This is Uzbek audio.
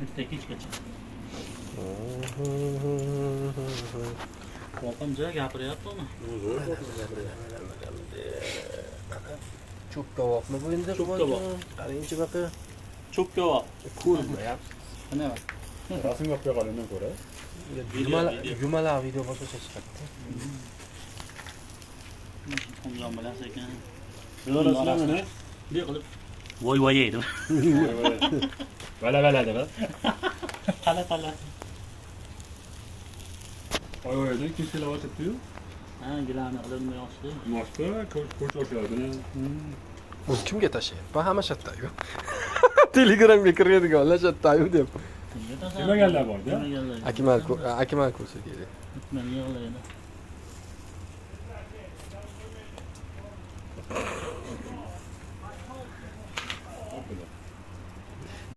Bitta kechgacha. Qo'rqimja gapiryaptimi? Cho'p kabobmi bu endi? Cho'p kabob. Qarangchi baqa. Cho'p kabob. Ko'rinmayapti. Nima? Rasmga olib qo'ya qolgandan ko'ra. Yumalaq video boshqacha chiqadi. Qumjon bilan sekin. Yo'rasizlar mana. Bunday qilib voy voy deydi. Vala vala deb. Tala tala. Oy oydan kechalar ochibdi-yu. Ha, gilamni qilib nima yoqdi? Moshda ko'ch ochadi. O'zi kimga tashlayapti? Hamma shatda-yu. Telegramga kiradiganlar shatda-yu deb. Yemaganlar bor-da. Akmal, Akmal ko'rsa kerak. Akmal yig'laydi.